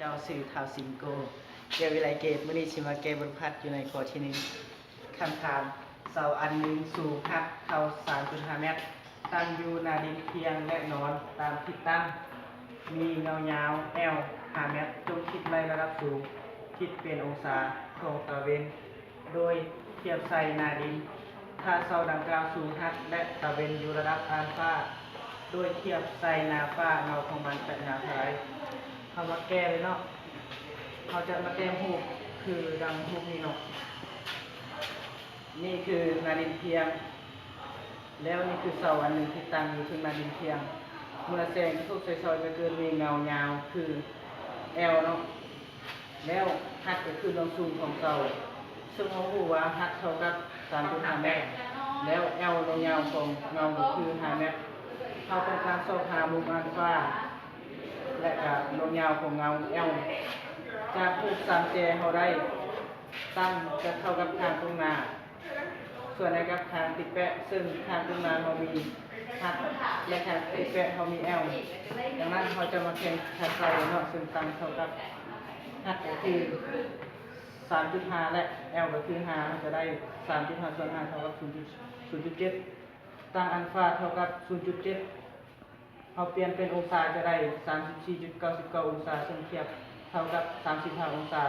ເຈົ້າຊື່ທ້າວສິງໂກ ແກ້ວວິໄລເກດ. ມື້ນີ້ຊິມາແກ້ບົດຝຶກຫັດຢູ່ໃນຂໍ້ທີໜຶ່ງ. ຄຳຖາມ, ເສົາອັນໜຶ່ງສູງຮັກເທົ່າສາມຈຸດຫ້າແມັດ ຕັ້ງຢູ່ໜ້າດິນພຽງ ແລະ ນອນຕາມທິດຕັ້ງ ມີເງົາຍາວແອວຫ້າແມັດ, ຈົ່ງຄິດໄລ່ລະດັບສູງ ຄິດເປັນອົງສາຂອງຕາເວັນ ໂດຍທຽບໃສ່ໜ້າດິນ. ຖ້າເສົາດັ່ງກ່າວສູງຮັກ ແລະ ຕາເວັນຢູ່ລະດັບອ່ານຟ້າ ໂດຍທຽບໃສ່ໜ້າຟ້າ, ເງົາຂອງມັນຈະຍາວເທົ່າໃດ? ເຮົາມາແກ້ເລີຍເນາະ. ເຮົາຈະມາແຕ້ມຮູບຄືດັ່ງຮູບນີ້ເນາະ. ນີ້ຄືໜ້າດິນພຽງ ແລ້ວນີ້ຄືເສົາອັນໜຶ່ງທີ່ຕັ້ງຢູ່ເທິງໜ້າດິນພຽງ. ເມື່ອແສງກະທົບໃສ່ເສົາຈະເກີດມີເງົາຍາວຄືແອວເນາະ. ແລ້ວຮັກກໍຄືເບື້ອງສູງຂອງເສົາ, ເຊິ່ງເຮົາຮູ້ວ່າຮັກເທົ່າກັບສາມຈຸດຫ້າແມັດ ແລ້ວແອວລວມຍາວຂອງເງົາກໍຄືຫ້າແມັດ. ເຮົາຕ້ອງການຊອກຫາມຸມອານຟ້າ ແລະ ກະລວມຍາວຂອງເງົາແອວ. ຈາກຮູບສາມແຈເຮົາໄດ້ ຕັ້ງຈະເທົ່າກັບທາງຕົງໜ້າ ສ່ວນໃນກັບທາງຕິດແປະ, ເຊິ່ງທາງຕົງໜ້າເຮົາມີຮັກ ແລະ ທາງຕິດແປະເຮົາມີແອວ. ດັ່ງນັ້ນເຮົາຈະມາແຂ່ງຂັນໃສ່ເນາະ, ເຊິ່ງຕັ້ງເທົ່າກັບຮັກກໍຄືສາມຈຸດຫ້າ ແລະ ແອວກໍຄືຫ້າ, ເຮົາຈະໄດ້ສາມຈຸດຫ້າສ່ວນຫ້າເທົ່າກັບສູນຈຸດເຈັດ. ຕັ້ງອານຟ້າເທົ່າກັບສູນຈຸດເຈັດ ເຮົາປ່ຽນເປັນອົງສາຈະໄດ້ສາມສິບສີ່ຈຸດເກົ້າສິບເກົ້າອົງສາ ເຊິ່ງທຽບເທົ່າກັບສາມສິບຫ້າອົງສາ.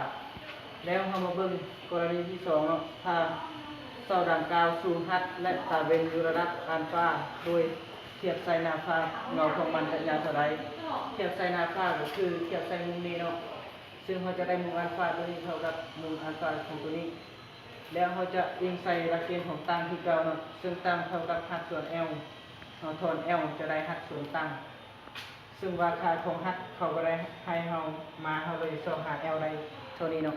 ແລ້ວເຮົາມາເບິ່ງກໍລະນີທີສອງເນາະ, ຖ້າເສົາດັ່ງກ່າວສູງຮັກ ແລະ ຕາເວັນຢູ່ລະດັບອານຟ້າ ໂດຍທຽບໃສ່ໜ້າຟ້າ, ເງົາຂອງມັນຈະຍາວເທົ່າໃດ? ທຽບໃສ່ໜ້າຟ້າກໍຄືທຽບໃສ່ມຸມນີ້ເນາະ, ເຊິ່ງເຮົາຈະໄດ້ມຸມອານຟ້າຕົວນີ້ເທົ່າກັບມຸມອານຟ້າຂອງຕົວນີ້. ແລ້ວເຮົາຈະອີງໃສ່ຫຼັກເກນຂອງຕັ້ງຄືເກົ່າເນາະ, ເຊິ່ງຕັ້ງເທົ່າກັບຮັກສ່ວນແອວ, ເຮົາຖອນແອວຈະໄດ້ຮັກສ່ວນຕັ້ງ. ເຊິ່ງວ່າຄ່າຂອງຮັກເຂົາກໍໄດ້ໃຫ້ເຮົາມາ, ເຮົາເລີຍຊອກຫາແອວໄດ້ເທົ່ານີ້ເນາະ.